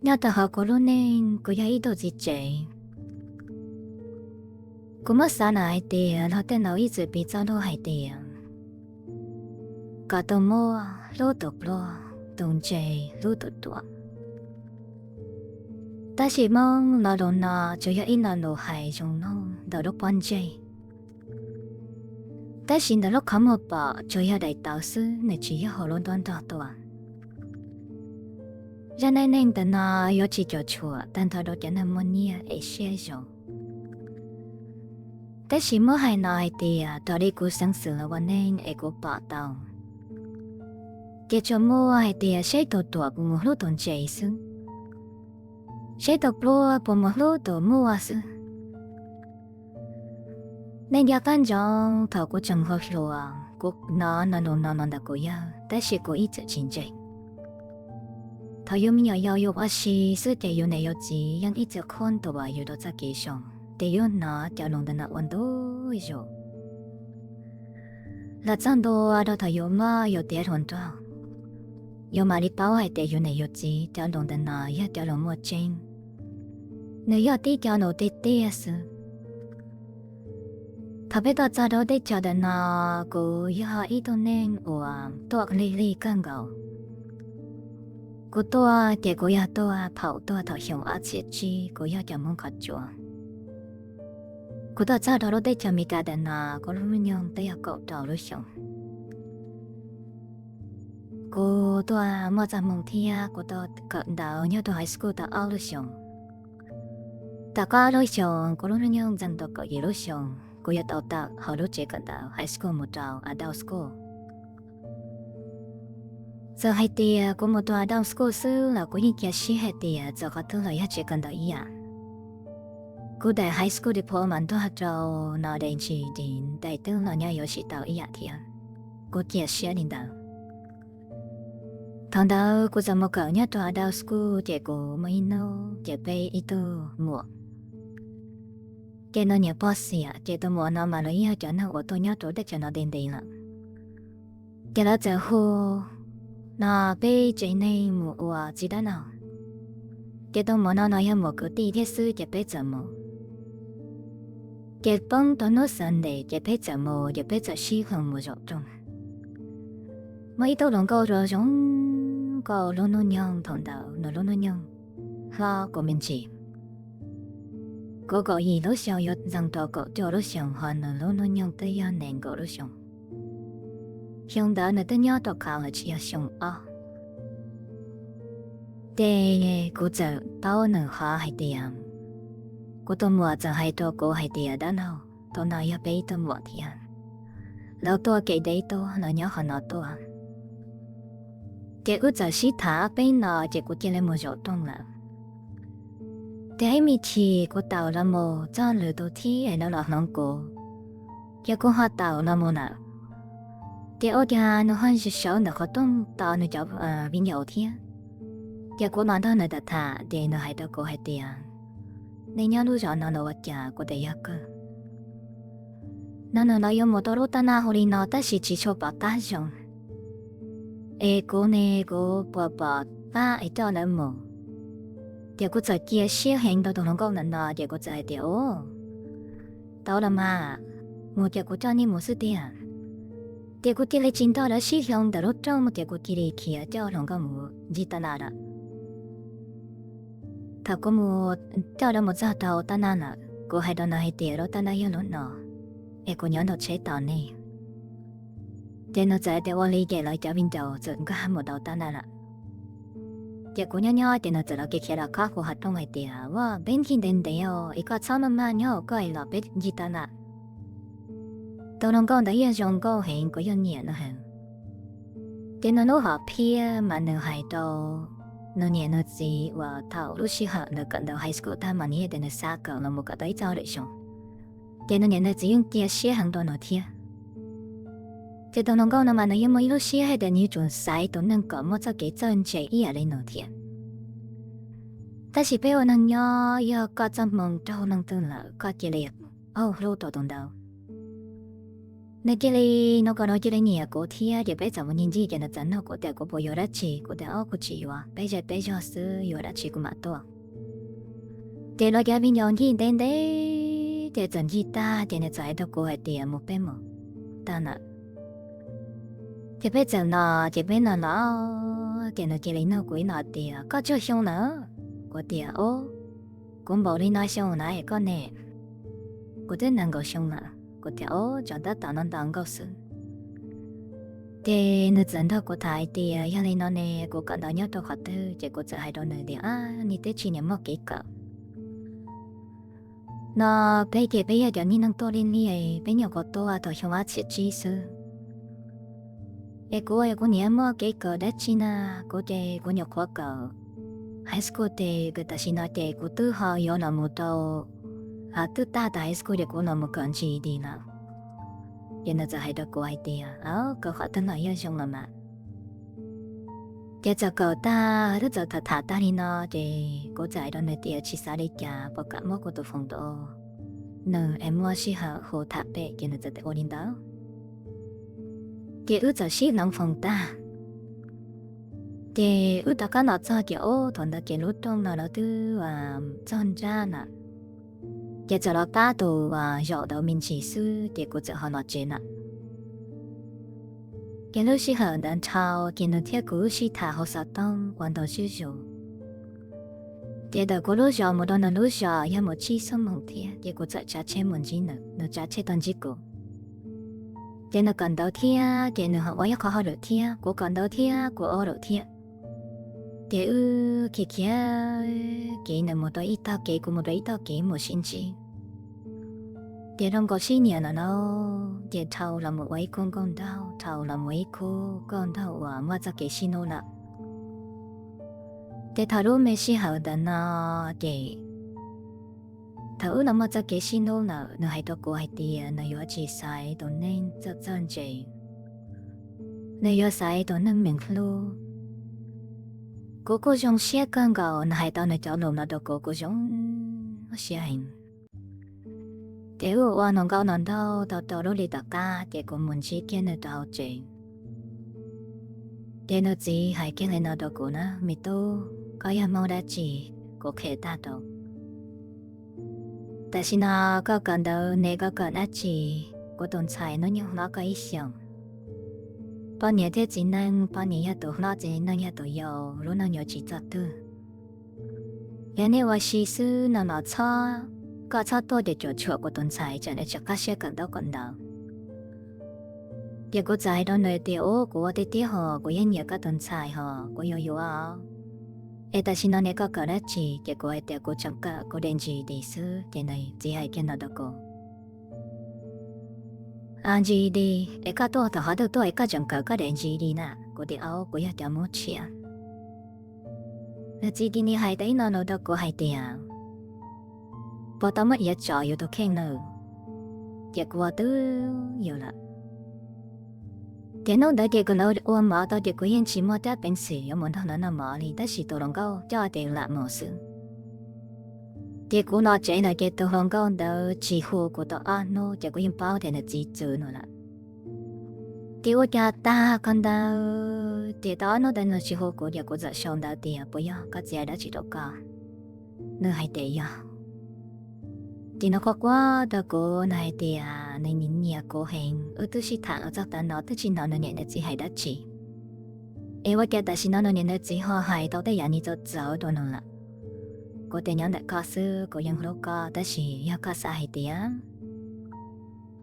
Nyob rau hauv kuv lub neej, kuv yog ib tug txiv tsev. Kuv muab xav na hais tias luag tej laus ib txwm piv txoj lus hais tias kom tus muaj hlub tus pluag, tus ntse hlub tus ruam. Tab sis Hmoob lo lus no tsuas yog ib lo lus hais zoo nug ntawm lub pob ntseg, tab sis ntawm lub qhov muag pom tsuas yog daim tawv xwb, nws tsis yog hauv lub nruab nrog tuaj. Zaj neej neeg ntawm no yuav tsis cuam tshuam tag nrho rau cov neeg muaj nyiaj es siab zoo. Tab sis muab hais no hais tias raws li kuv xeev xwm los ua neej es kuv pom tau, ces tsuas muaj hais tias seb tus ruam puas mus hlub tus ntse xwb, seb tus pluag puas mus hlub tus muaj xwb. Nej nco qab ntsoov thaum kuv tseem hluas hluas, kuv hnov lo lus no los ntawm kuv yawg, tab sis kuv ib txwm tsis ntseeg. Thaum yus me nyuam yaus yus ua si xwb ces yus niam yus txiv yeej ib txwm qhuab ntuas yus rau txoj kev zoo, ces yus hnov cov lus ntawm no ua ntu zus. Los txog ntua rau thaum yus muaj yus tiav hluas nraug, yus mam li paub hais tias yus niam yus txiv cov lus ntawm no yog cov lus muaj tseeb, nws yog tib cov lus tiag tiag xwb. Thaum peb tuaj txog rau teb chaws ntawm no, kuv yog ib tug neeg uas tuaj lig lig kawg nkaus. Kuv tuaj ces kuv yog tuaj phaum tuaj thaum xyoo ob txhiab tsib, kuv yog cov Hmoob qhov tsua. Kuv tuaj txog rau lub teb chaws Amelikas ntawm no, kuv lub hnub nyoog twb yog kaum rau lub xyoo. Kuv tuaj muaj txoj hmoo thiab kuv tau kawm ntawv nyob rau high school tau ob lub xyoos. Tom qab ob lub xyoos kuv lub hnub nyoog ntxeev tau kaum yim lub xyoos, kuv yuav tau tawm hauv lub tsev kawm ntawv high school mus rau adult school. Txawm hais tias kuv mus rau adult school xwb los kuv yeej cia siab hais tias txawm qhov twg los yog tsev kawm ntawv ib yam. Kuv daim high school diploma ntuag rau no daim ntsis daim twb los nyob yuav tsis tau ib yam thiab. Kuv cia siab li ntawd. Thaum ntawd kuv txawm mus kawm nyob rau adult school ces kuv muaj ib hnub ces peb ib tug muam, ces nws niam pog xiam, ces tus muam no mas nws yog cov neeg uas tuaj nyob rau teb chaws no ntev ntev lawm. Ces lawv txawm hu no peb tsev neeg mus ua txiv dab laug. Ces tus muam no no yog muam kwv tij thiab xwb ces peb txawm mus. Ces poob rau hnub Sunday ces peb txawm mus, ces peb txawm sib hloov mus zaum rooj. Muaj ib tug hluas nkauj zoo zoo nkauj lub hnub nyoog thaum ntawd nws lub hnub nyoog hlob kuv me ntsis. Kuv kaum yim lub xyoo yuav ntxeev rau kaum cuaj lub xyoos, ho nws lub hnub nyoog twb yog nees nkaum lub xyoo. Xyoo ntawd nws twb nyob rau college yog xyoo ob. Ces kuv txawm paub nws qhov hais tias, kuv tus muam txawm hais rau kuv hais tias dab laug, tus no yog peb ib tug muam thiab. Lawv tuaj kev deb tuaj, lawv nyob qhov no tuaj. Ces wb txawm sib tham peb no ces kuv cia li mus zaum rooj lawm. Ces ib me chim kuv tawm los mus txog lwm tus thiab lawv los hloov kuv, ces kuv ho tawm los mus lawm. Ces ua cas nws ho sawv ntawm qhov rooj tos nws cov viv ncaus thiab. Ces kuv los nrog nws tham tham ces nws hais rau kuv hais tias, nej nyob lub zos no los ua cas? Kuv tias yog kawg. No nws los yuav mus rau lub tab laj hu li no tab sis tsis tshua pom qab zoo. Es kuv ne, kuv puas pom qab es coj lawv mus? Ces kuv txawm cia siab heev rau tus hluas nkauj ntawm no ces kuv txawm hais tias, u, tau los mas, mus ces kuv coj nej mus xwb tiag. Ces kuv cia li tsis nrog lawv sib hloov ntawm lub rooj ces kuv cia li khiav coj hluas nkauj mus ncig tab laj lawm. Thaum kuv mus coj lawv mus txog rau tab laj lawm, kuv hais rau nws hais tias lub tab laj yog lub no, es kuv nyob ntawm tsheb tos nej. Ces nws txawm hais tias ua li ces lawv cov viv ncaus txawm nkag mus rau tab laj lawm. Ces kuv nyob nyob ces nws txawm los kev khiav los qab kuv qhov rooj hais tias, ua, peb ncig ntev ntev os, es koj txhob maj maj nyob, koj es los peb ncig tab laj. Tus hluas nkauj ntawd yog zoo nkauj heev, kuv yog nyiam nws heev. Ces nws lub hom phiaj mas nws hais rau nws niam nws txiv uas thaum lub sij hawm nws kawm ntawv high school tag mas nws yog tias nws xav kawm los mus kawm tau ib txoj hauj lwm xyoo. Ces nws niam nws txiv yeej cia siab heev rau nws thiab. Ces tus hluas nkauj no mas nws yeej muaj ib lub siab hais tias nws yuav tsum xaiv tus neeg kom muaj txoj kev txawj ntse ib yam li nws thiab. Tab sis peb ua neeg nyob, yog koj txoj hmoo raug leej twg lawm koj cia li hlub rau tus ntawd. Nws cia li, no kom nws cia li nyiam kuv thiab, ces peb txawm mus ncig ncig, ces nws txawm nug kuv tias kuv puas yuav dab tsi. Kuv tias, Ob, kuv tsis yuav, peb ze peb zog xwb, yuav dab tsi kuv mam tuaj. Ces lawv cov viv ncaus ncig ntev ntev, ces txawm ncig tag, ces nws txawm hais rau kuv hais tias, Mus, peb mus tag na. Ces peb txawm los, ces peb los los, ces nws cia li nug kuv ib no tias, Koj tsawg xyoo lawm? Kuv tias, Ob, kuv npaum li no xyoo na, es koj ne? Kuv twb nees nkaum xyoo lawm. Kuv tias, Ob, tsam tab tom no ntau nkauj xwb. Ces nws txawm nrog kuv tham hais tias, Yog li no ne, kuv kawm ntawv nyob rau qhov twg? Ces kuv txawm hais rau nws tias, Ab, niag teb tsis niam muaj kev kawm no, peb ces peb yog cov niag neeg tuaj liaj liaj, peb nyuam qhuav tuaj thaum xyoo ob txhiab tsib xwb. Es kuv, kuv niam muaj kev kawm dab tsi na? Kuv ces kuv nyuam qhuav kawm high school ces, tam sim no ces kuv twb ho yuav los mus rau, twb tag tas high school ces kuv los mus kawm G E D lawm. Ces nws txawm hais rau kuv hais tias, Aub, kawm qhov twg los yeej zoo los mas. Ces txawm kawm tag, twb txawm tham tham tag li no, ces kuv txawm hais rau nws tias, Tsis xav li cas, puas kam muab kuv tus foos rau nws es muaj sij hawm hu tham pem? Ces nws txawm tias, Ua li ntawd. Ces wb txawm sib hloov foos tag. Ces wb rov qab los txog ces, ob, thaum ntawd ces lub rooj no lawv twb txog nrab lawm. Ces txawm los pab tus zaum ntawd me ntsis xwb ces kuv txawm ho los tsev lawm. Ces lub sij hawm ntawd dhau, ces nws thiab kuv wb sib tham hauv xov tooj ua ntau zuj zus. Ces ntawm kuv lub zos mus rau nws lub zos yog mus tsib xuab moos thiab, ces kuv txawm tsav tsheb mus ntsib nws, nws tsav tsheb tuaj ntsib kuv. Ces nws kawm ntawv thiab, ces nws ho ua ib qho hauj lwm thiab, kuv kawm ntawv thiab kuv ua hauj lwm thiab. Ces wb khiav khiav, kev nws mus rau ib tog kev, kuv mus rau ib tog kev mus sib ntsib. Ces zoo nkaus sib nyiam lawm no, ces dhau los mus ua ib khub nkauj nraug, dhau los mus ib khub nkauj nraug uas muaj txoj kev sib hlub lawm. Ces thaum lub me sij hawm ntawd no, ces thaum wb los muaj txoj kev sib hlub lawm, nws hais rau kuv hais tias nws yuav tsis xaiv tus neeg txawj txawj ntse, nws yuav xaiv tus neeg meem hlub. Kuv kuj zoo siab kawg nkaus, nws hais tau nws cov lus no rau kuv, kuv zoo siab heev. Ces wb ua hluas nkauj hluas nraug tau rau lub hli tom qab, ces kuv mus ntsib kiag nws rau hauv tsev. Ces nws txiv hais kiag li no rau kuv na, Me tub, koj yog Hmoob dab tsi? Kuv qhia tag rau. Tam sim no koj kawm ntawv ne, koj kawm dab tsi? Kuv tus ntxhais hnub nyoog hlob koj ib xyoos. Poj niam thiab txiv neej, poj niam yog tus hlob, txiv neej yog tus yau, lub neej yuav tsis txog twg. Yog nej ua si xwb no los txhob, koj txhob tuaj ces cuam tshuam kuv tus ntxhais tsam nws tsis qab siab kawm ntaub kawm ntawv. Ces kuv txawm hais rau nws tias, Ub, kuv ua tiag tiag hos, kuv yeej nyiam koj tus ntxhais hos, kuv yuav yuav. Es tam sim no ne koj kawm dab tsi? Ces kuv hais tias kuv tseem kawm kuv daim G E D xwb. Ces nws txiv hais kiag no rau kuv, G E D, es koj tuaj thaum qhov twg tuaj es koj tseem kawm koj daim G E D na? Kuv tias, Aub, kuv yog cov Hmoob Tshiab. Nws txiv cia li hais tau ib lo lus rau kuv hais tias, Puas tau muab iav tsom yus tus kheej lawm? Ces kuv ua twb yus lawm. Ces hnub ntawd ces kuv lawv ua mov tau ces kuv yeej tsis muaj rab peev xwm yuav mus nrog lawv noj mov li, tab sis tus hluas nkauj coj ces lam mus xwb. Ces kuv los tsev lawm ces tus hluas nkauj ntawd tsis hu kuv tau ob hnub ces kuv yeej paub tias nws txiv txwv nws lawm. Ces ua cas tag koj ntawd ces tau ob hnub ntawd nws tsis hu kuv ces kuv txawm sau ntawv tias, Puas yog koj txiv hais dab tsi rau koj? Nws hais tias yog. Ces nws quaj quaj rau kuv, nws hais tias nws nyiam kuv heev, wb twb sib tham los txog tav no twb tsis hnov nws niam nws txiv hais dab tsi. Es ua cas tam sim no nws niam nws txiv ho hais tau tej yam li txawv txawv rau nws lawm? Kuv tias, Nyob ntawm koj xwb, kuv yeej hlub koj, tab sis yog koj xav hais tias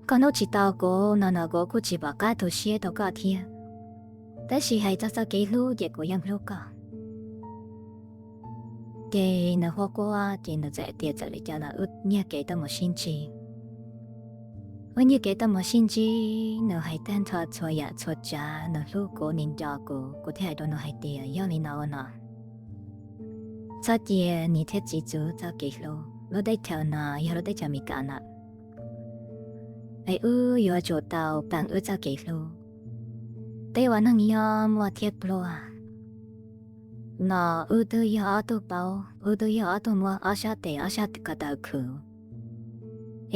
koj hlub tsis tau kuv no los kuv kuj tsis pom qab tu siab rau koj thiab. Tab sis hais txog txoj kev hlub ces kuv yeej hlub koj. Ces nws quaj quaj ces nws txawm tias txawm li cas los wb nyiag kev tuaj mus sib ntsib. Wb nyiag kev tuaj mus sib ntsib, nws hais tag nrho txhua yam txhua tsav, nws hlub kuv, nws nco kuv, kuv thiaj hais rau nws hais tias, Yog li no ua no, txhob cia niam thiab txiv txwv txoj kev hlub. Lub teb chaws no yog lub teb chaws Amelikas lawm, es wb yuav tsum tau peem wb txoj kev hlub. Peb ua neeg nyob muaj thiab pluag no, wb twb yog ob tug paub, wb twb yog ob tug muaj ob sab tes ob sab ko taw khwv.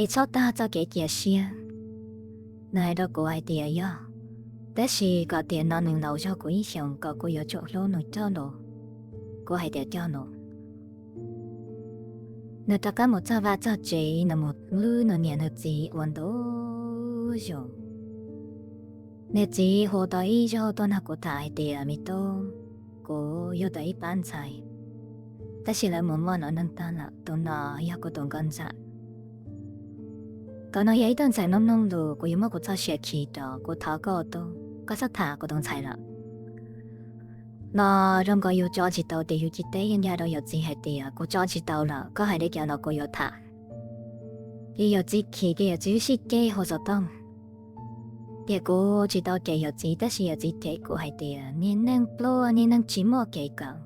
Es txhob tag txoj kev cia siab. Nws hais rau kuv hais tias yog, tab sis kom tias no nws laus zog kuv ib xyoos kom kuv yuav tsum hlub nws cog lus. Kuv hais tias cog lus. Nws rov qab mus txog vaj txog tsev, nws mus hlub nws niam nws txiv ua ntu zus. Niam txiv hu tau ib zaug tuaj nrog kuv tham hais tias me tub, kuv yug tau ib pab ntxhais, tab sis lawv mus muaj lawv neej tag lawm, tus no yog kuv tus nkauj ntxawm. Tus no yog ib tug ntxhais mloog mloog lus, kuv yuav muab kuv txoj sia khi rau, kuv thov koj tub, koj txhob tham kuv tus ntxhais lawm. Los zoo nkaus yus tso tsis tau tias yus cia teb yeej ncaj rau yawm txiv hais tias kuv tso tsis tau lawm, koj hais li cas los kuv yuav tham. Ces yawm txiv khi, ces yawm txiv sib ceg hu xov tooj. Tias kuv tsis tau cem yawm txiv, tab sis yawm txiv cem kuv hais tias niag neeg pluag, niag neeg tsis muaj kev kawm.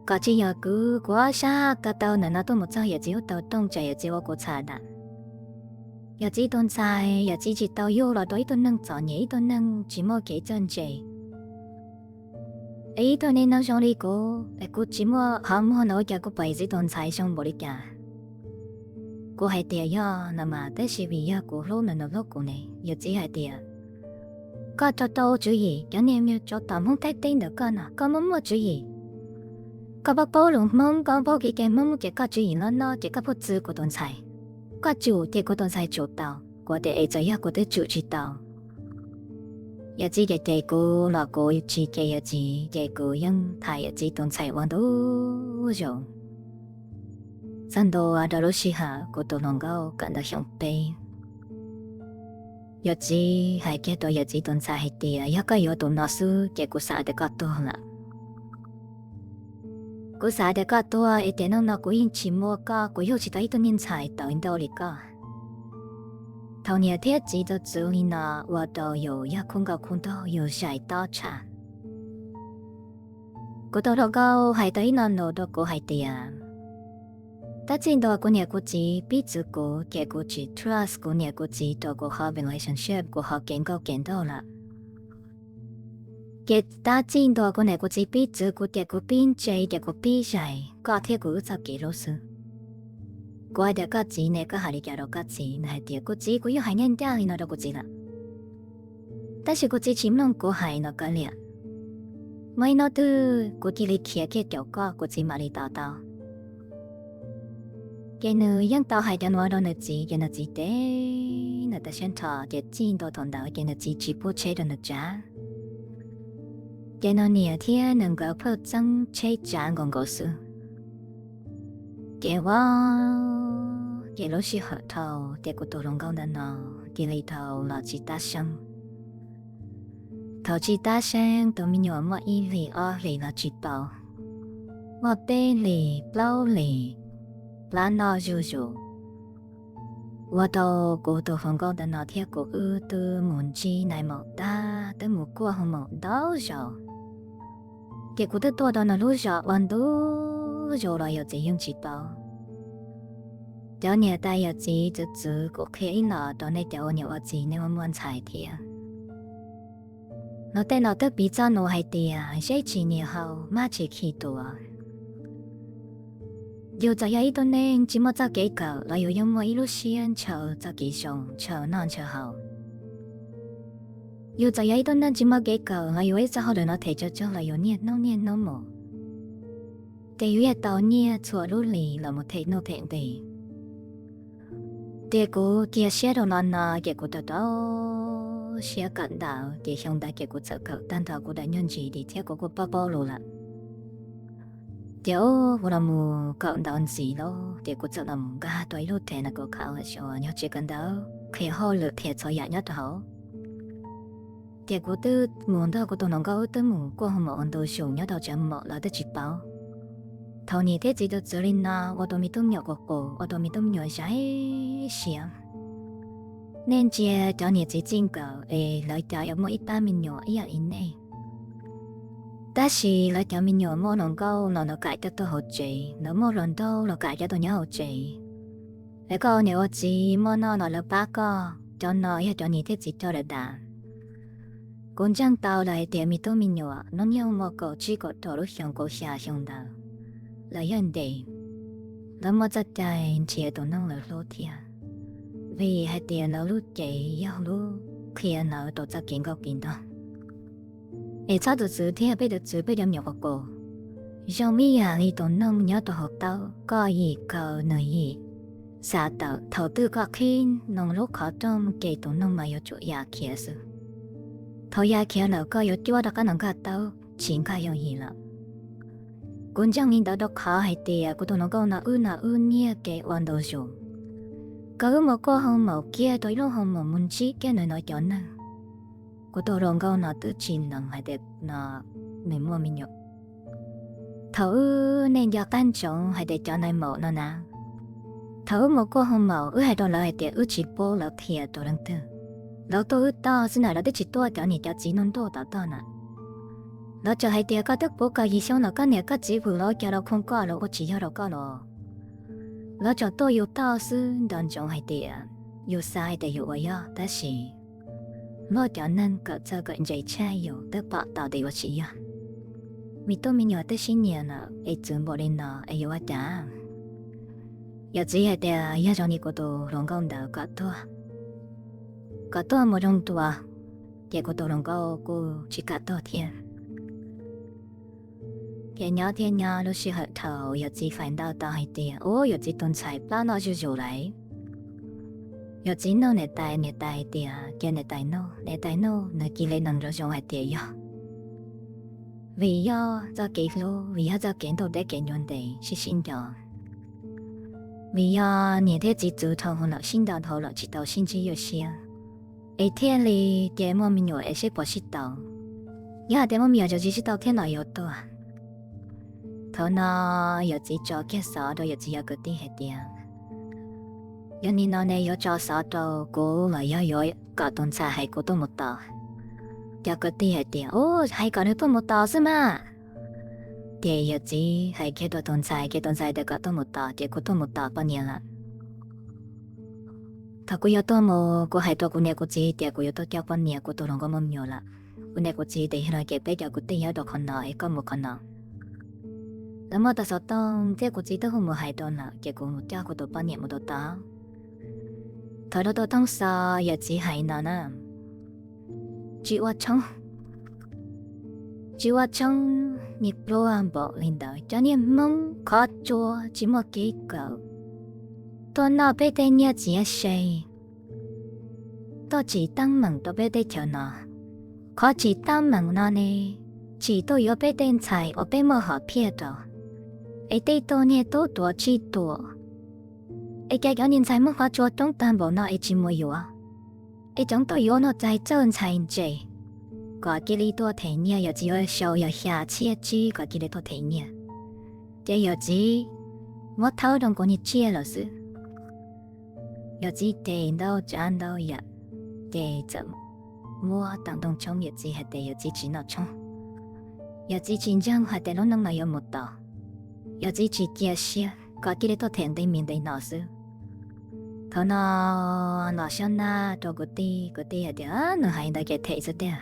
Kom tsis yog kuv, kuv ob sab ko taw ntawm no tuaj mus txog yawm txiv lub taw tooj tsam yawm txiv ua kuv txhais dam. Yawm txiv tus ntxhais, yawm txiv tsis tau yug los rau ib tug neeg txom nyem, ib tug neeg tsis muaj kev txawj ntse. Es ib tug niag neeg zoo li kuv, es kuv tsis muaj qhov muag no ua cas kuv pom yawm txiv tus ntxhais zoo npaum li cas? Kuv hais tias yog no mas, tab sis vim yog kuv hlub nws, nws hlub kuv ne. Yawm txiv hais tias koj tso tau tswv yim, cov niag me nyuam tsov tom Hmoob Thaib teb ntawm koj no, koj muaj muaj tswv yim. Koj paub paub lus Hmoob, koj paub kev cai Hmoob, ces koj tswv yim loj no ces koj puas txwv kuv tus ntxhais? Koj tsum ces kuv tus ntxhais tsum tau. Kuv tias es txawm yog kuv twb tsum tsis tau, yawm txiv cem cem kuv los kuv tsis cem yawm txiv, ces kuv yeej tham yawm txiv tus ntxhais ua ntu zus. Txog ntua rau lub sij hawm kuv tus hluas nkauj kawm ntawv xyoo peb, yawm txiv hais kiag rau yawm txiv tus ntxhais hais tias yog koj yuav tus no xwb ces kuv xav tias koj tuag lawm. Kuv xav tias koj tuag es tiam neej no kuv yeej tsis muaj koj, kuv yug tsis tau ib tug niag ntxhais tau ntau li koj. Thaum niam thiab txiv txawv txwv li no ua rau yus yog khub nkauj khub nraug yus zais tob tshaj. Kuv tus hluas nkauj hais tau ib lo lus rau kuv hais tias tab txij ntua kuv niam kuv txiv pib txwv kuv ces kuv tsis trust kuv niam kuv txiv rau kuv qhov relationship, kuv qhov kev nkauj kev nraug lawm. Ces tab txij ntua kuv niam kuv txiv pib txwv kuv ces kuv pib ntse, ces kuv pib zais koj thiab kuv wb txoj kev hlub xwb. Kuv hais tias koj txiv ne, koj hais li cas rau koj txiv? Nws hais tias kuv txiv kuv yeej hais ncaj ncaj li no rau kuv txiv lawm, tab sis kuv txiv tsis mloog kuv hais no kav liam. Muaj ib hnub twg kuv cia li khiav kiag caum koj kuv txiv mam li tos tau. Ces nws yeej tau hais cov nuav rau nws txiv, ces nws txiv teb nws tas siab nrho, ces txij ntua thaum ntawd ces nws txiv tsis pub tsheb rau nws tsav. Ces nws niam thiab nws nkawd pheej txeeb tsheb tsav nkaus nkaus xwb. Ces ua, ces lub sij hawm dhau, ces kuv tus hluas nkauj ntawm no cia li dhau los tsis tab seeb. Thaum tsis tab seeb, tus me nyuam muaj ib hlis ob hlis los tsis paub, muaj peb hlis plaub hlis, plab noj zuj zus. Ua rau kuv tus hluas nkauj ntawm no thiab kuv wb twb mus ntsib nais maum tag, twb mus kuaj hoo maum ntau zaus. Ces kuv twb tuaj rau nws lub zos ua ntu zus los yawm txiv yeej tsis paub. Cov niam tais yawm txiv txwv txwv kuv qhia ib los rau nej cov ua niam ua txiv, nej ua muaj ntxhais thiab. Luag tej laus twb piv txoj lus hais tias zeb tsis nias hau, mab tsis khi tuav. Yus txawm yog ib tug neeg tsis muaj txoj kev kawm los yus yeej muaj ib lub siab ntshaw txoj kev zoo, ntshaw noj ntshaw haus. Yus txawm yog ib tug neeg tsis muaj kev kawm los yus ib txoj hauj lwm no them tsawg tsawg los yus niaj hnub niaj hnub mus, ces yus yeej tau nyiaj txhua lub hlis los mus them nuj them nqi. Ces kuv cia siab rau no no ces kuv rau rau siab kawm ntawv, ces xyoo ntawd ces kuv txawm kawm tag nrho kuv daim nyuag G E D thiab kuv kuj paub paub lus lawm. Ces ua los mus kawm ntawv ntxiv lauj, ces kuv txawm los mus nkag tau ib lub tsev no kuv khav uas yog tsev kawm ntawv qhia hauj lwm qhia txhua yam nyob rau hauv. Ces kuv twb mus nrog kuv tus hluas nkauj wb twb mus kuaj hoo maum ua ntu zus nyob rau tsev maum lawv twb tsis paub. Thaum niam thiab txiv txwv txwv li no ua rau me tub me nyuam qus qus, ua rau me tub me nyuam zais siav. Nej ntsia cov niam txiv txij nkawm es lawv cov yuav muaj ib pab me nyuam ib yam li nej, tab sis lawv cov me nyuam muaj hluas nkauj los lawv kam coj tuaj hauv tsev, lawv muaj hluas nraug los kam coj tuaj nyob hauv tsev. Es koj ua niam ua txiv muaj noj los lawv pab koj, cov no yog cov niam thiab txiv coj lawm dav. Kuv ntseeg tau lawm hais tias me tub me nyuam hnub nyoog muaj kaum tsib kaum rau lub xyoo kaum xya xyoo ntawd, lawv yog ntes, lawv muaj txoj cai nrhiav tus neeg lawv hlub thiab. Vim hais tias lawv lub cev yog lub qhia lawv tau txoj kev nkauj kev nraug. Es txhob tus txwv thiab, peb tus txwv peb cov me nyuam quas quas zoo ib yam li tus noog nyob rau hauv taub, koj yim kaw nws yim, xav tawm thaum twg koj qhib nws lub qhov rooj ces tus noog mas yuav tsum ya khiav xwb. Thaum ya khiav lawm koj yuav cuab rov qab nws nkag taub tsis nkag yooj yim lawm. Kuv ntseeg li ntawd rau qhov hais tias kuv tus hluas nkauj no wb noj wb nyiaj kev ua ntau zaus, koj wb mus kuaj hoo maum kiag rau ib lub hoo maum mus ntsib kiag nws no cov neeg. Kuv tus hluas nkauj no twb tsis lees hais tias no nws muaj me nyuam. Thaum wb nej nco qab ntsoov hais tias cov nais maum no na, thaum wb mus kuaj hoo maum wb hais rau lawv hais tias wb tsis paub lawv qhia rau leej twg, lawv tuaj wb toj xwb na, lawv twb tsis tuaj cov niam cov txiv noj ntuj tom toj na. Lawv txawm hais tias koj twb puv kaum yim xyoo los koj niam koj txiv vwm los ua cas los khoom koj los ua tsis yog rau koj los. Lawv tseem tuaj yus toj xwb, nco ntsoov hais tias yus xav hais tias yus ua yog tab sis luag cov neeg kawm txawj kawm ntse tshaj yus twb pom tau tias ua tsis yog. Me tub me nyuam twb sib nyiam lawm es txwv npaum li no es yuav ua cas? Yawm txiv hais tias yog zoo li kuv tus hluas nkauj ntawd kom tuag, kom tuag mus zoo dua, ces kuv tus hluas nkauj kuj tsis kam tuag thiab. Ces nyob thiab nyob lub sij hawm thaum yawm txiv faim ntau tau hais tias ub yawm txiv tus ntxhais plab noj zuj zus lawm, yawm txiv nug niam tais, niam tais hais tias cia niam tais nug, niam tais nug nws cia li nug zoo zoo hais tias yog vim yog txoj kev hlub, vim yog txoj kev ntuj deb kev ncua ntev sib sib nco, vim yog niam thiab txiv txwv dhau hwv lawm sib ntaus dhau lawm tsis tau sib ntsib yuav siab, es thiaj li cia muaj me nyuam es seb puas sib tau. Yog hais tias muaj me nyuam tsis sib tau thiab no yuav tuag. Thaum no yawm txiv tso kiag xov rau yawm txiv cov kwv tij hais tias yog li no ne yuav tso xov rau kuv los yog yuav kom tus ntxhais hais kuv tuaj mus tos? Cov kwv tij hais tias ub hais kom nws tuaj mus tos xwb mas. Ces yawm txiv hais kiag rau tus ntxhais, ces tus ntxhais tias kom tuaj mus tos ces kuv tuaj mus tos poj niam lawm. Thaum kuv yuav tuaj mus kuv hais rau kuv niam kuv txiv tias kuv yuav tuaj coj poj niam, kuv tus hluas nkauj muaj me nyuam lawm. Kuv niam kuv txiv tias yog no ces peb cov kwv tij nyob rau qhov no es koj mus qhov no. Lawv muaj tau xov tooj thiab kuv txiv twb hu mus hais rau lawm ces kuv mus coj kuv tus poj niam mus rau tod. Thaum rau tau tooj xov yawm txiv hais no na, tsis ua tshoob, tsis ua tshoob, niag pluag npaum li ntawd cov niag Hmoob qhov tsua tsis muaj kev kawm, tuaj noj peb tej nyiaj txiag se, tuaj tsim teeb meem rau peb teb chaws no. Qhov tsim teeb meem no ne, tsim tuaj yuav peb tej ntxhais uas peb muaj hom phiaj rau, es tej tug niag tub tuav tsij tuam, es cas cov niag ntxhais Hmoob qhov tsua coob tag npaum no es tsis mus yuav, es tseem tuaj yuav no txais txawj ntxhais ntse, kom cia li tuaj them nyiaj, yawm txiv yuav sau yog xya txhiab tsib kom cia li tuaj them nyiaj. Ces yawm txiv muab thawb rau nkaus niag tsiaj lawm xwb. Yawm txiv ces ntau tsav ntau yam, ces txawm muab tau ntoo tshoob, yawm txiv hais tias yawm txiv tsis noj tshoob. Yawm txiv tsis ntseeg hais tias lub neej no yuav mus tod, yawm txiv tsis cia siab kom cia li tuaj them nqi mis nqi no xwb. Thaum no los xyov na rau kwv tij, kwv tij hais tias nws hais ntawd ces them xwb tiag.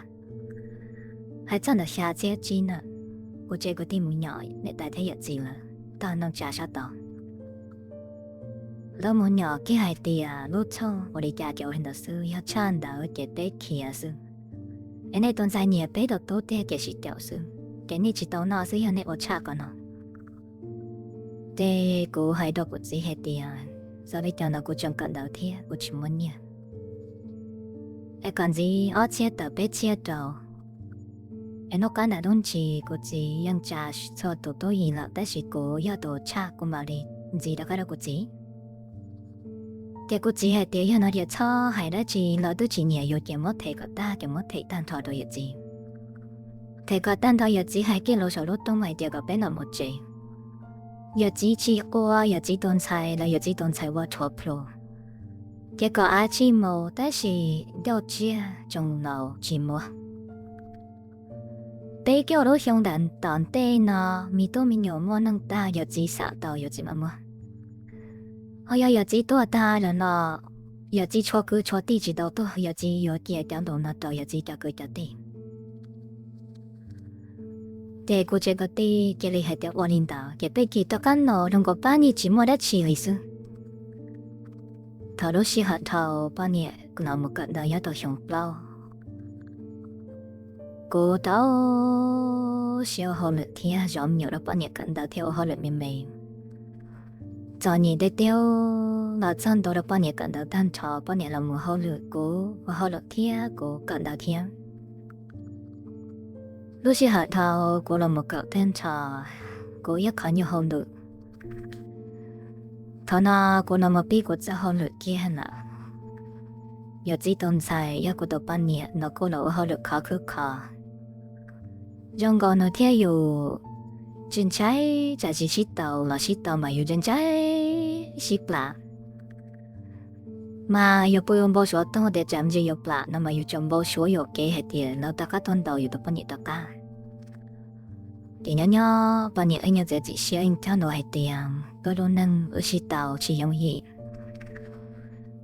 Hais txog ntawm xya txhiab tsib na, kuv tsev kwv tij mus nyom niam tais thiab yawm txiv lawm, tog ntoo tsav sab tod. Lawv mus nyom kiag hais tias lub txhooj ua li cas ces ua li ntawd xwb, yog tshaj ntawd ces peb khiav xwb. Es nej tus ntxhais nyiam peb tus tub tiag ces sib caum xwb, ces nej tsis tau noj xwb yog nej ua tshaj qhov no. Ces kuv hais rau kuv txiv hais tias xyov li cas no kuv tseem kawm ntawv thiab kuv tsis muaj nyiaj, es kom ntxiv ob txhiab tawm peb txhiab rau. Es hnub qab nram lub ntsis kuv txiv yeej tsa txhua tus tub yim lawm tab sis kuv yog tus tshaj kuv mam li ntxiv rov qab rau kuv txiv. Ces kuv txiv hais tias yog no ces txhob hais dab tsi, lawv twb tsis nyiam yus ces muab them kom tag, ces muab them tag nrho rau yawm txiv. Them kom tag nrho yawm txiv hais kiag los saum lub rooj hais tias kom peb los mus tsev. Yawm txiv tsis ua yawm txiv tus ntxhais los yawm txiv tus ntxhais ua rhuav plhu, ces kom av tsij mus tab sis ncauj tsiag tsoos laus tsis muaj. Peb caug lub xyoo nram tom ntej no, me tub me nyuam muaj neej tag yawm txiv xam tau yawm txiv mam muab. Ho yog yawm txiv tuag tag lawm no, yawm txiv tshuav kwv tshuav tij tsis tau tuag, yawm txiv yuav cia cov ntaus no rau yawm txiv cov kwv cov tij. Ces kuv tsev kwv tij cia li hais tias ua li ntawd ces peb cia li rov qab los zoo nkaus pab niag tsis muaj dab tsi li xwb. Thaum lub sij hawm dhau poj niam los mus kawm ntawv nyob tau xyoo plaub, kuv tau siab ua hauj lwm thiab zov me nyuam rau poj niam kawm ntawv thiab ua hauj lwm me me. Txom nyem tiag tiag los txog ntua rau poj niam kawm ntawv tag nrho, poj niam los mus hauj lwm, kuv ua hauj lwm thiab kuv kawm ntawv thiab. Lub sij hawm dhau kuv los mus kawm tag nrho, kuv ib qho nyuag hauj lwm. Thaum no kuv los mus pib kuv txoj hauj lwm kiag lawm. Yawm txiv tus ntxhais yog kuv tus poj niam no kuj los ua hauj lwm khov khwb kho zoo nkaus nws thiab yus tsis ntshai, tsam tsis sib tau los sib tau mas yus ntshai ntshai sib plam. Mas yus puas yuav npau suav toog tias tsam ntsis yuav plam no mas yus tsuas npau suav yuam kev hais tias lawv rov qab tuaj ntaus yus tus poj niam rov qab. Ces nyob nyob poj niam wb nyob txiav txim siab ib cog ntua hais tias wb lub neej wb sib tau tsis yooj yim.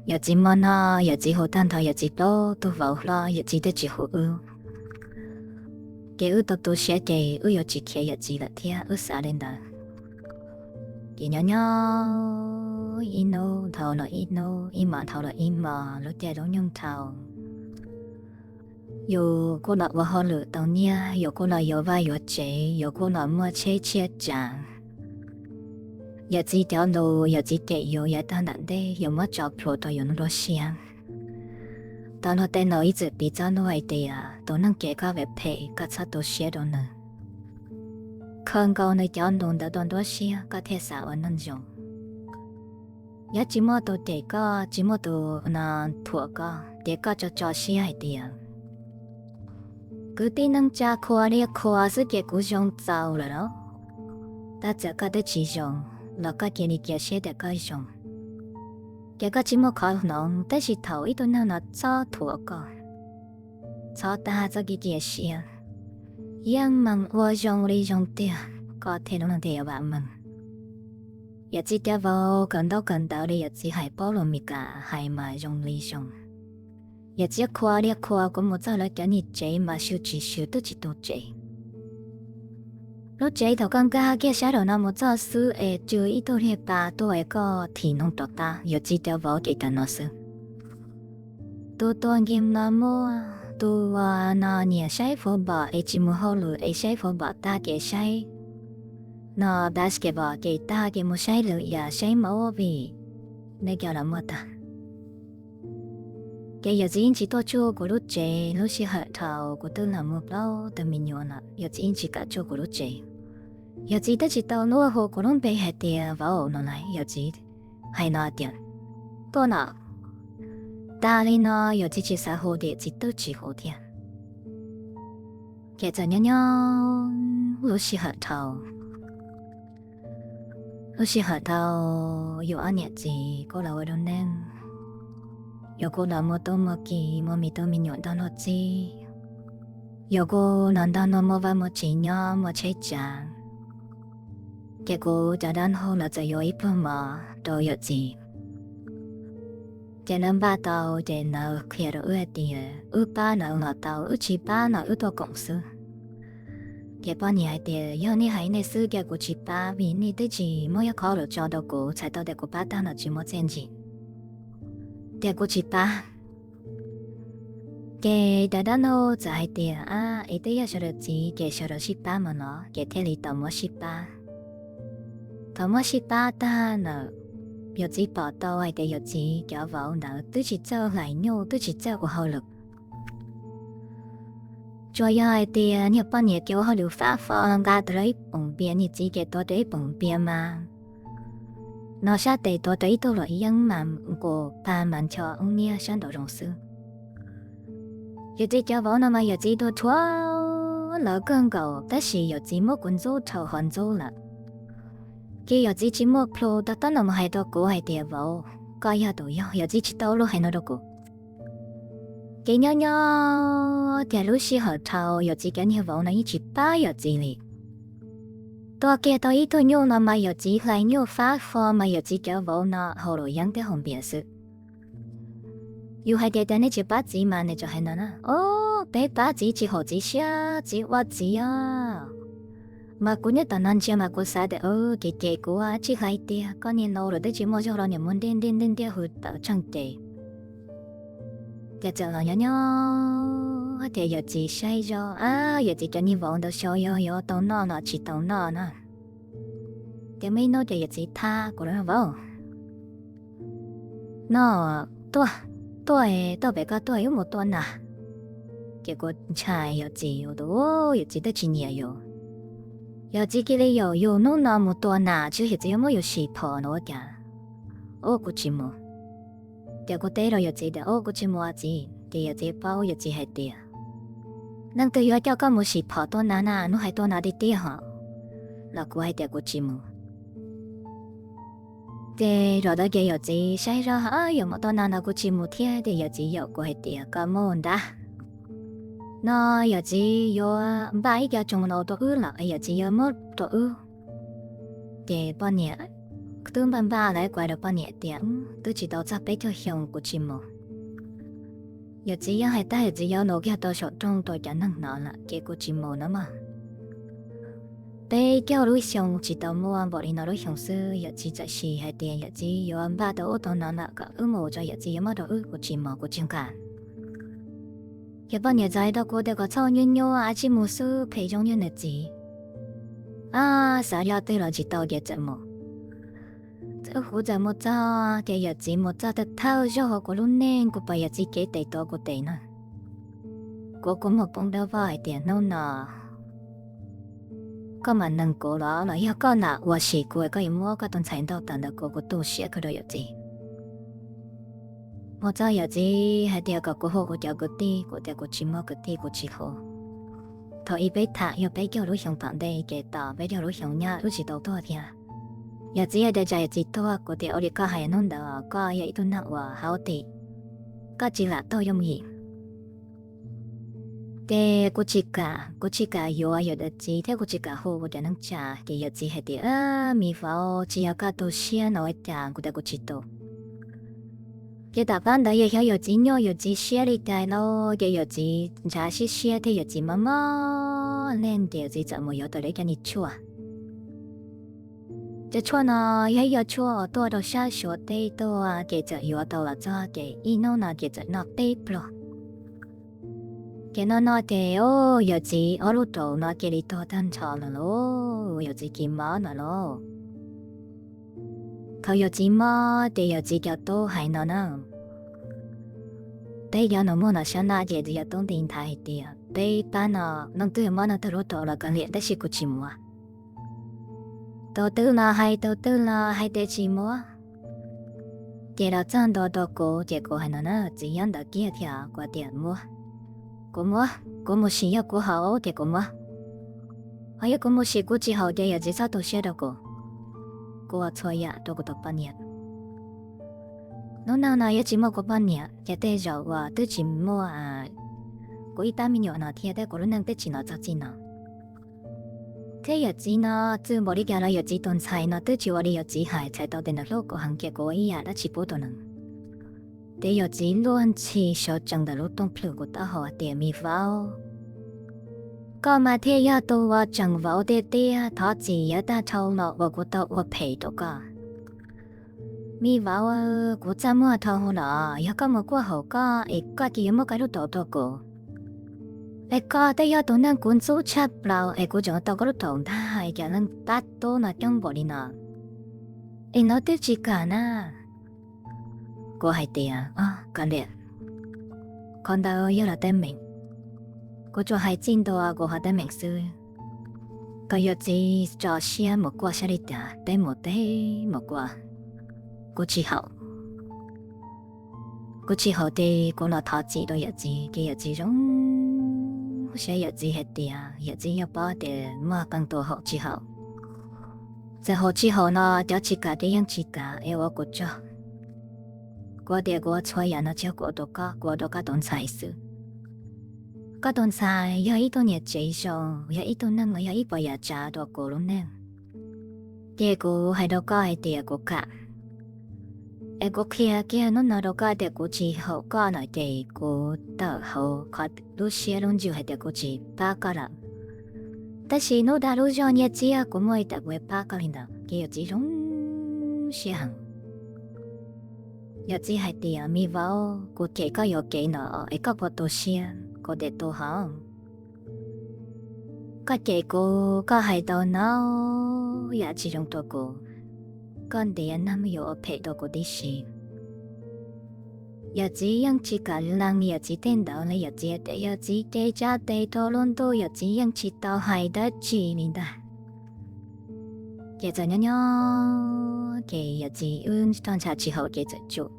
Yawm txiv muaj no, yawm txiv hu tag nrho yawm txiv plaub tug vauv hlob, yawm txiv twb tsis hu wb. Ces wb tau tu siab ces wb yuav tsis khiav yawm txiv lawm thiab, wb xav li ntawd. Ces nyob nyob ib hnub dhau los ib hnub, ib hmos dhau los ib hmos, lub caij lub nyoog dhau, yus kuj los ua hauj lwm tau nyiaj, yus kuj los yuav vaj yuav tsev, yus kuj los muaj tsheb tshiab tsav. Yawm txiv cov lus, yawm txiv cem yus yav tag nram ntej yus muab tso plhuav rau yus lub siab. Tau luag tej laus ib txwm piv txoj lus hais tias tus neeg cem koj phem phem koj txhob tu siab rau nws. Khaws nkaus nws cov lus ntawd rau nruab siab koj thiaj xav ua neeg zoo. Yog tsis muaj tus cem koj, tsis muaj tus no thuam koj, ces koj tso tso siab hais tias kwv tij neej tsa qhua li qhua xwb ces kuv zoo txaus lawm los. Tab txawm koj twb tsis zoo los koj cia li cia siab tias koj zoo. Ces koj tsis muaj qhov hloov, tab sis thaum ib tug neeg no txhob thuam koj, txhob tag txoj kev cia siab, yeej meem ua zoo li zoo tiag, koj thiaj lub neej thiaj yuav vam meej. Yawm txiv cov vauv kawm ntaub kawm ntawv li yawm txiv hais paub lus Mis Kas hais mas zoo li zoo. Yawm txiv qhua li qhua, kuv mus txog lawv cov niag tsev mas swm tsis swm twb tsis tu tsev. Lub tsev thaum koj nkag kiag sab nraum no mus txog xwb es tsw ib tug niag pa tuaj es koj thim noog rov qab, yawm txiv cov vauv ces cov no xwb. Tus tuaj nkim no muaj, tus no nyiam saib fov npom es tsis mus hauj lwm es saib fov npom tag ces saib no basketball ces tag ces mus saib lwm yam, saib movie, nej cov los muaj tag. Ces yawm txiv yeej tsis tuaj tsuj kuv lub tsev, lub sij hawm dhau kuv twb los muaj plaub tug me nyuam lawm yawm txiv yeej tsis kam tsuj kuv lub tsev. Yawm txiv twb tsis tau luag hu kuv lub npe hais tias vauv no lawm, yawm txiv hais no tias tuaj no. Tas li no yawm txiv tsis xav hu ces txiv twb tsis hu thiab. Ces txawm nyob nyob lub sij hawm dhau, lub sij hawm dhau yus ob niam txiv kuj los ua lub neej, yus kuj los muaj tub muaj ki, muaj me tub me nyuam nrog luag txib, yus kuj los nrog luag muaj vaj muaj tsev nyob muaj tsheb tsav. Ces kuv cov dab laug los txawm yuav ib pluag mov rau yawm txiv. Ces lawv npaj tau ces lawv qhia rau wb hais tias wb pab lawv los tau, wb tsis pab los wb tuaj koom xwb. Ces poj niam hais tias yog nej hais nej xwb, cia kuv tsis pab vim nej twb tsis muaj ib qho lus tso rau kuv, txhais tau tias kuv pab tag los tsis muaj txiaj ntsig, ces kuv tsis pab. Ces cov dab laug txawm hais tias ab, es twb yog sawv daws txiv ces sawv daws sib pab mas no, ces thiaj li tau muab sib pab. Thaum muab sib pab tag lawm, yawm txiv pom tau hais tias yawm txiv cov vauv ntawd twb tsis txawj hlais nyuj, twb tsis txawj ua hauj lwm. Tsuas yog hais tias niag poj niam ces ua hauj lwm fab fo, nqa tau ib poom npias, niag txiv ces tuav tau ib poom npias mas no sab tes tuav tau ib tug luam yeeb mas nqus pa mas ncho ub niab sab nraum zoov xwb. Yawm txiv cov vauv no mas yawm txiv tuaj rhuav lawv kawg nkaus, tab sis yawm txiv muab kuv ntxub dhau qhov ntxub lawm. Ces yawm txiv tsis muaj plhu, tab tom los hais rau kuv hais tias vauv, koj yog tus yog, yawm txiv tsis tau luag hais no rau kuv. Ces nyob nyob tias lub sij hawm dhau yawm txiv cov niag vauv no yeej tsis pab yawm txiv li. Tuaj kiag tau ib tug nyuj no mas yawm txiv hlais nyuj fab fo mas yawm txiv cov vauv no haus luam yeeb thiab haus npias xwb. Yus hais tias cas nej tsis pab txiv mas nws tseem hais no na, o, peb pab txiv tsis haum txiv siab, txiv ua txiv os. Mas kuv nyob tom no ntsia mas kuv xav tias, kev ces kuv tsis hais tias koj niag laus lawm twb tsis muaj zog los niam muag ntiaj ntiaj ntiaj ntiaj hws tawm tseeg ces. Ces txawm los nyob nyob tias yawm txiv saib zog, a, yawm txiv cov niag vauv ntawd xyov yog yuav tau noj los tsis tau noj na. Ces muaj ib hnub ces yawm txiv thab kuv, vauv, no, tuaj, tuaj, tuaj pem koj tuaj, wb mus tua nas. Ces kuv ntshai yawm txiv, yawm txiv twb tsis nyiam yus. Yawm txiv cia li yaum yus hnub no mus tua nas, tsis yog yawm txiv yuav muab yus sim phom no ua cas. Ub, kuv tsis mus. Ces kuv teb rau yawm txiv tias, ub, kuv tsis mus txiv. Ces yawm txiv paub, yawm txiv hais tias, neeg twg yuav coj koj mus sim phom tua nas na, hnub hais tua nas tiag tiag hos. Los kuv hais tias kuv tsis mus. Ces zaum ntawd ces yawm txiv saib zog, yawm mus tua nas no kuv tsis mus thiab, ces yawm txiv yaum kuv hais tias, koj mus ntag. No yawm txiv yuav npaj ib co tsoos no rau wb lawm, yawm txiv yuav muab rau wb. Ces poj niam twb npaj npaj lawv kuv hais rau poj niam tias, twb tsis tau txog peb caug xyoo kuv tsis mus. Yawm txiv yeej hais tag yawm txiv yuav nov kiag tau saum rooj rau cov neeg hnov lawm ces kuv tsis mus no mas. Peb caug lub xyoo tsis tau muaj npaum li no lub xyoo xwb, yawm txiv txawm sim hais tias yawm txiv yuav npaj tau ub tau no lawm kom wb mus tso yawm txiv yuav muab rau wb, kuv tsis mus kuv tsis nqa. Ces poj niam txawm hais rau kuv tias kom txhob nyuaj nyuaj, tsij mus xwb phem zoo li nws txiv. A, xav yog twg los tsis tau ces txawm mus. Kuv txawm mus txog ces yawm txiv mus txog thawj thawj zaug hauv kuv lub neej, kuv pom yawm txiv cev tes tuav kuv tes na. Kuv kua muag poob dawb vog hais tias hnub no koj mam neeg kuv los los yog koj lam ua sim kuv, koj yuav muab koj tus ntxhais ntaus tawm ntawm kuv, kuv tu siab kawg rau yawm txiv. Mus txog yawm txiv hais tias kom kuv hu kuv cov kwv tij, kuv tias kuv tsis muaj kwv tij kuv tsis hu. Thaum ub peb tham yog peb caug lub xyoo tom ntej ces tos peb caug lub xyoo nyob wb tsis tau tuag thiab. Yawm txiv hais tias tsam yawm txiv tuag, kuv tias ua li koj hais hnub ntawd koj yog ib tug neeg uas haub tim, koj tsis lam tuag yooj yim. Ces kuv tsis kam, kuv tsis kam yuav yawm txiv thiab kuv tsis kam hu kuv cov neej tsa, ces yawm txiv hais tias, me vauv, tsis yog koj tu siab no ua cas? Kuv tias kuv tsis tu. Ces tom qab ntawd yog xyov yawm txiv nyuaj yawm txiv siab li cas lauj, ces yawm txiv ntshav siab siab thiab yawm txiv mob mob leej ces yawm txiv txawm mus yuav tau lawv cov niag tshuaj. Cov tshuaj no yog ib co tshuaj uas tuaj rau sab Suav teb tuaj, ces txawm yuav tau los txog ces ib hnub no ces txawm noj peb pluag. Ces noj noj ces, o, yawm txiv ob lub raum no cia li tuag tag nrho lawm lauj, yawm txiv cia li mob lawm lauj. Thaum yawm txiv mob ces yawm txiv cov tub hais no na, peb cov nus muag no sab naj ces yawm txiv cov tub nti nthav hais tias peb pab no, leej twg mob leej twg lub raum los kav liam tab sis kuv tsis muab. Tus twg los hais, tus twg los hais tias tsis muab. Ces los txog ntua rau kuv ces kuv hais no na, txiv nyob ntawd kiag thiab kuv tias muab, kuv muab, kuv mus sim yog kuv haum ces kuv muab. Ho yog kuv mus sim kuv tsis haum ces yawm txiv txhob tu siab rau kuv. Kuv ua txhua yam rau kuv tus poj niam. Lub neej no yog tsis muaj kuv poj niam ces tej zaum uas twb tsis muaj kuv ib pab me nyuam no thiab, thiab kuv lub neej twb tsis los txog txij no. Thiab yawm txiv no txwj npaum li cas los yawm txiv tus ntxhais no twb tsis ua li yawm txiv hais, txhais tau tias nws hlub kuv heev ces kuv ua ib yam dab tsi pub rau nws. Ces yawm txiv luag ntxhi sawv tsees ntawm lub rooj plhws kuv taub hau hais tias, me vauv, koj mas thiaj yog tus uas tseem vauv tiag tiag, thov txim yav tag dhau los uas kuv tau ua phem rau koj. Me vauv, kuv txaj muag dhau los yog koj mus kuaj haum koj es koj cia yuav muab koj lub raum rau kuv, es koj twb yog tus neeg kuv ntxub tshaj plaws es kuv tseem tau koj lub raum ntag, cas leej pab tub no coob npaum li no, es lawv twb tsis kam na. Kuv hais tias, kav liam, qhov ntawd yog lawv teeb meem, kuv tsuas hais txij ntua kuv qhov teeb meem xwb. Kom yawm txiv tso siab mus kuaj saib li cas, peb mus teb mus kuaj. Kuv tsis haum, kuv tsis haum ces kuv los thov txim rau yawm txiv, ces yawm txiv zoo siab, yawm txiv hais tias yawm txiv yeej paub tias muaj qee tus haum tsis haum. Txawm haum tsis haum no cov tsis kam ces yeej tsis kam es ua kuv tsaug. Kuv tias kuv ua txhua yam no tsis yog kuv ua rau koj, kuv ua rau koj tus ntxhais xwb. Koj tus ntxhais yog ib tug niam tsev zoo, yog ib tug neeg los yog ib puas yam tsav rau kuv lub neej. Ces kuv hais rau koj hais tias kuv kam, es kuv qhia kiag hnub no rau koj tias kuv tsis haum koj no ces kuv tawm hauv qhov lub siab lub ntsws hais tias kuv tsis pab koj lawm. Tab sis hnub dag lub zog nyiaj txiag kuv muaj ib tam kuv pab koj li ntawd. Ces yawm txiv zoo siab heev. Yawm txiv hais tias, me vauv, kuv cem koj yuam kev no es koj puas tu siab? Kuv tias tu hov. Koj cem kuv, koj hais tau no yam tsis zoo rau kuv. Koj ntiav neeg yuav ua phem rau kuv tib si. Yawm txiv yeej tsis kam lees yawm txiv tej ntawd li, yawm txiv tias yawm txiv cev tsa tes rau lub ntuj, yawm txiv yeej tsis tau hais dab tsi li ntag. Ces txawm nyob nyob ces yawm txiv wb roj ntsha tsis haum ces txawm tsum.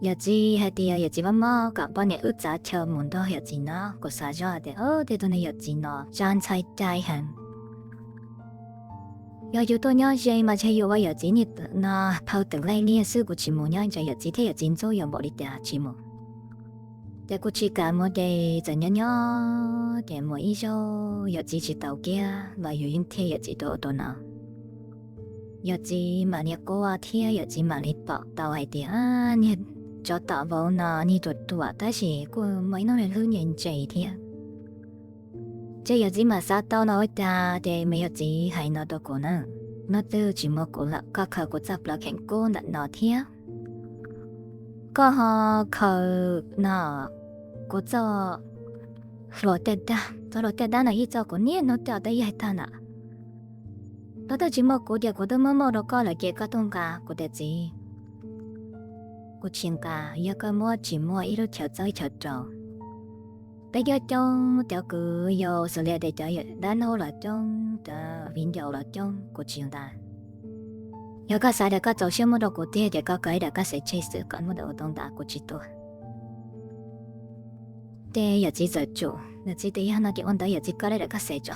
Yawm txiv hais tias yawm txiv mob mob kom poj niam wb txav chaw mus nrog yawm txiv nyob. Kuv xav zoj tias tej tug niag yawm txiv no tsa ntxhais cai heev. Yog yus tuaj nyob ze mas ntshe yus ua yawm txiv niag no phau twm laij liag xwb, kuv tsis mus nyob ntawm yawm txiv thiab yawm txiv ntxub yus npaum li cas tsis mus. Ces kuv tsis kam mus ces txawm nyob nyob ces mus ib zaug yawm txiv tsis tau kiag los yus yeej thiaj yawm txiv rau ua rau no. Yawm txiv mam li quaj thiab yawm txiv mam li pom tau hais tias niag tsov tom vauv no niag ruam ruam tab sis kuj muaj ib hnub hlub nyias ntse thiab. Ces yawm txiv mam xav tau no ua cas ces me yawm txiv hais no rau kuv na, hnub twg tsis muaj kuv lawm koj khaws kuv txoj plaws kheem kub ntawm no thiab koj ho khaws no kuv txoj hlua caj dab, txoj hlua caj dab no yeej txoj kuv niaj hnub coj twb yaig tag na. Hnub twg tsis muaj kuv ces kuv twb muab muab rau koj lawm ces koj tuaj nqa. Kuv tias txiv, kuv tsis nqa, yog koj muab tsis muaj ib lub chaw txob ib chaw rau. Peb coob coob cov kwv yau xws li tias cov dab laug los coob, cov viv ncaus los coob, kuv tsis nqa. Yog koj xav tias koj txaus siab muab rau kuv tiag ces koj kaw ib daim kab xev tseg xwb, koj muab ntawm ua tau ntawd kuv tsis tuaj. Ces yawm txiv txawm tsum, yawm txiv tias yog no ces ua ntawd yawm txiv kaw ib daim kab xev tso.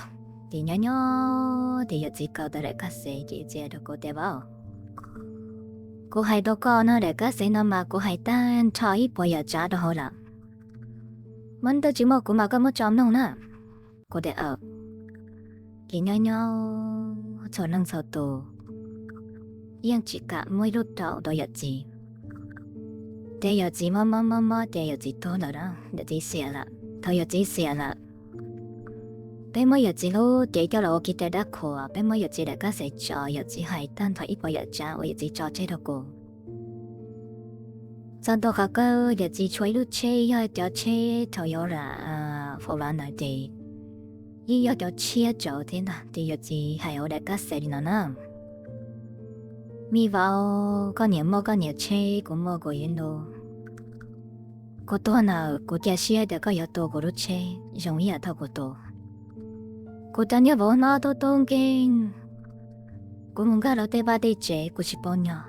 Ces nyob nyob ces yawm txiv kaw tau daim kab xev ces yawm txiv hais rau kuv tias vauv, kuv hais rau koj no daim kab xev no mas kuv hais tag nrho ib puas yam tsav rau hauv lawm. Muaj hnub twg tsis muaj kuv mas koj muab tso mloog na. Kuv tias aws. Ces nyob nyob txhua leej txhua tus yeej tsis kam muab ib lub rau rau yawm txiv. Ces yawm txiv mob mob mob mob ces yawm txiv tuag lawm, yawm txiv xiam lawm. Thaum yawm txiv xiam lawm, peb muab yawm txiv lub cev coj los ua kev cai dab qhuas, peb muab yawm txiv daim kab xev tso, yawm txiv hais tag nrho ib puas yam tsav uas yawm txiv tso tseg rau kuv. Txog ntua qhov kawg yawm txiv tshuav ib lub tsheb, yog cov tsheb Toyota Forerunner ces yeej yog cov tshiab tsawv thiab ntag. Ces yawm txiv hais ua daim kab xev li no na, me vauv, koj niam muaj koj niam tsheb, kuv muaj kuv ib lub. Kuv tuag na, kuv cia siab tias koj yuav tu kuv lub tsheb zoo ib yam thaum kuv tuag. Kuv cov niag vauv hlob tub tub nkeeg, kuv mus nkag lawv tej vaj tej tsev kuv tsis paub nyob.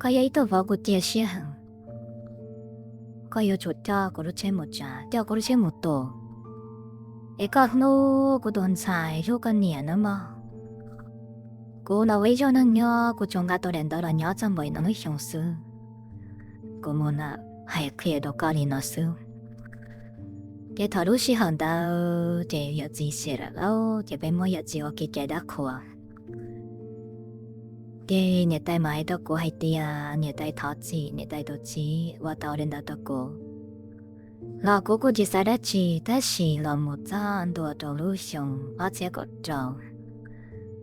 Koj yog ib tug vauv kuv cia siab heev, koj yuav tsum coj kuv lub tsheb mus tsav, coj kuv lub tsheb mus tua, es koj hlub kuv tus ntxhais hlub koj niam nawb mog. Kuv los ua ib zaug neeg nyob kuv tsuas nqa tau daim ntawv los nyob txog npaum no lub xyoo xwb. Kuv mus na, hais qhia rau koj li no xwb. Ces thaum lub sij hawm ntawd ces yawm txiv xiam lawm lauj, ces peb muab yawm txiv ua kev cai dab qhuas. Ces niam tais mam hais rau kuv hais tias niam tais thov txim, niam tais tus txiv ua tau li ntawd rau kuv. Los kuv kuj tsis xav dab tsi, tab sis los mus txog ntua rau lub xyoo ob txhiab kaum rau,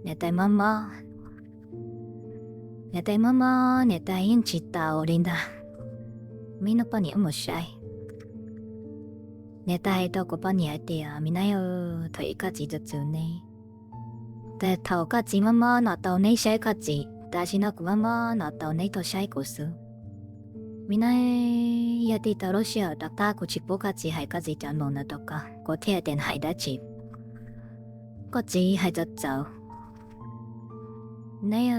niam tais mob mob. Niam tais mob mob, niam tais yeej tsis tau li ntag. Muaj ib hnub poj niam wb mus saib, niam tais hais rau kuv poj niam hais tias, me nab, thaum ub koj txiv txwv txwv neb, tab sis thaum koj txiv mob mob no tau neb saib koj txiv, tam sim no kuv mob mob no tau neb tuaj saib kuv xwb. Me nab, yog txij thaum lub sij hawm rov qab kuv tsis pub koj txiv hais koj txiv cov lus ntawd rau koj, kuv thiaj tias hais dab tsi. Koj txiv hais txawv txawv. Neb,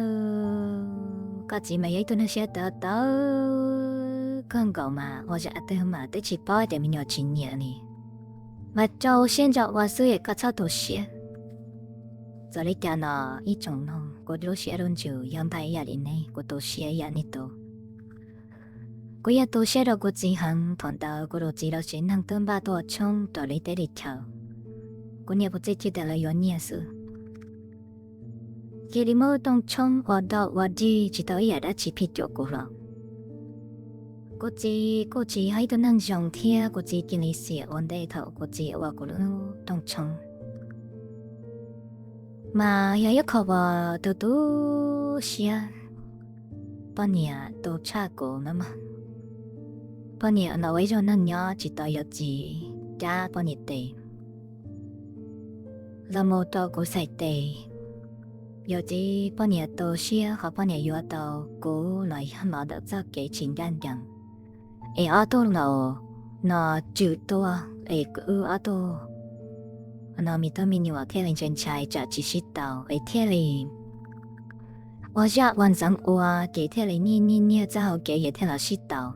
koj txiv mas yog ib tug neeg siab tawv tawv kawg nkaus mas ua zaj twg mas twb tsis paub tias me nyuam tsis nyiam li, mas rau siab ntso ua xwb es koj txhob tu siab. Txawm li cas no ib tsoom mloog, kuv lub siab lub ntsws yog npaj ib yam li neb, kuv tu siab ib yam li tus. Kuv yog tu siab rau kuv txiv heev, thaum ntawd kuv tus txiv lawv tsev neeg twb npaj tuaj tshoob raws li teb li chaw, kuv niam kuv txiv cia tias lawv yuav nyiaj xwb. Cia li muab rooj tshoob ua dog ua dig tsis tau ib yam dab tsi phij cuam kuv los. Kuv txiv kuj tsis yog ib tug neeg zoo thiab, kuv txiv cia li xiam ua ntej thaum kuv txiv ua kuv lub rooj tshoob. Mas yog ib qho uas tu tu siab, poj niam tu tshaj kuv na mog. Poj niam no ua ib zaug neeg nyob tsis tau yawm txiv cab poj niam tes los mus rau kuv xais tes. Yawm txiv poj niam tu siab qhov poj niam yuav tau kuv los yog los ntawm txoj kev tsis ncaj ncees, es ob tug laus no tswm tuaj, es wb ob tug no me tub me nyuam thiaj li ntshai ntshai tsam tsis sib tau, es thiaj li ua zaj ua ntxeev ua, ces thiaj li nyiaj nyiaj nyiaj txoj hau kev ces thiaj los sib tau.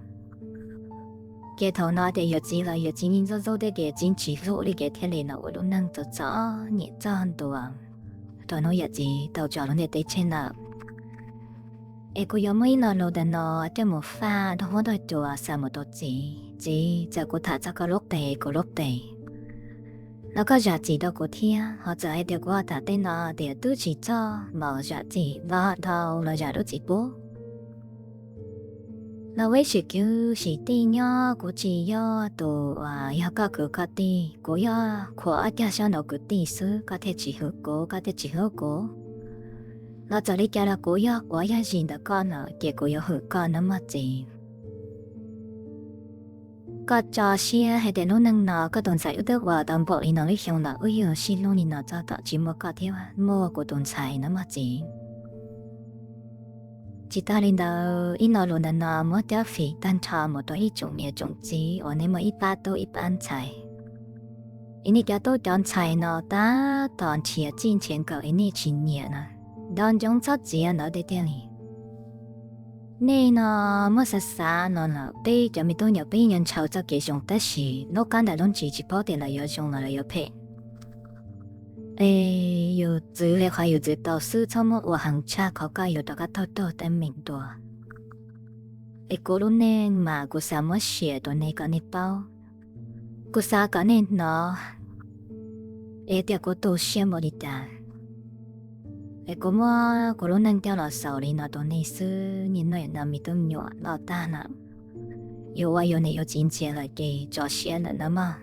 Ces thaum no ces yawm txiv los yawm txiv nyiaj ntxub ntxub thiab ces txiv tsis hlub li ces thiaj li los ua lub neej txom txom nyem txog ntua thaum hnub yawm txiv tau tso lub ntiaj teb tseg lawm. Es kuv yuav muab ib lo lus ntawm no coj mus faj rau huab rau cua xa mus rau txiv. Txiv, txawm kuv tham txog koj lub tes kuv lub tes los koj zam txim rau kuv thiab, ho txawm hais tias kuv tham tej no tias twb tsis txog los zam txim los dhau los zam lub txim pub. Los ua ib sim kwv sim tij nyob, kuv tsis yog tus uas yog koj kwv koj tij, kuv yog khuam ob cag saub nraud kwv tij xwb, koj thiaj tsis hwm kuv, koj thiaj tsis hlub kuv. Los txawm li cas los kuv yog quav yog zis ntawm koj no ces kuv yuav hwm koj nawb mog txiv. Koj tso siab hais tias lub neej no koj tus ntxhais wb twb ua tau npaum li no lub xyoo lawm, wb yuav sib hlub li no txog tom tsis muaj koj thiab muaj kuv tus ntxhais nawb mog txiv. Tsis tag li ntawd, ib lo lus ntawm no muab cab fim tag nrho mus rau ib tsoom niam tsoom txiv uas nej muaj ib pab tub ib pab ntxhais, es nej cov tub cov ntxhais no tab tom nrhiav txij nrhiav nkawm es nej tsis nyiam na, nco ntsoov txhob txiav ntawd tiag tiag li. Nej no muab xav xav no lawm, peb cov me tub nyuam peb yeej ntshaw txoj kev zoo tab sis lub qab ntawm lub ntsis tsis paub tias lawv yuav zoo los lawv yuav phem. Es yus txwv li qhov yus txwv tau xwb, txhob muab ua heev tshaj qhov koj yuav rov qab taug taug teeb meem dua. Es kuv lub neej mas kuv xav muab share rau nej kom nej paub, kuv xav kom nej hnov, es tias kuv tu siab npaum li cas. Es kuv muab kuv lub neej coj los xaus li no rau nej xwb, nej no me tub me nyuam loj tag lawm, yuav ua yuav niam yuav txiv ntxias lawm ces tso siab lawm nawb mog.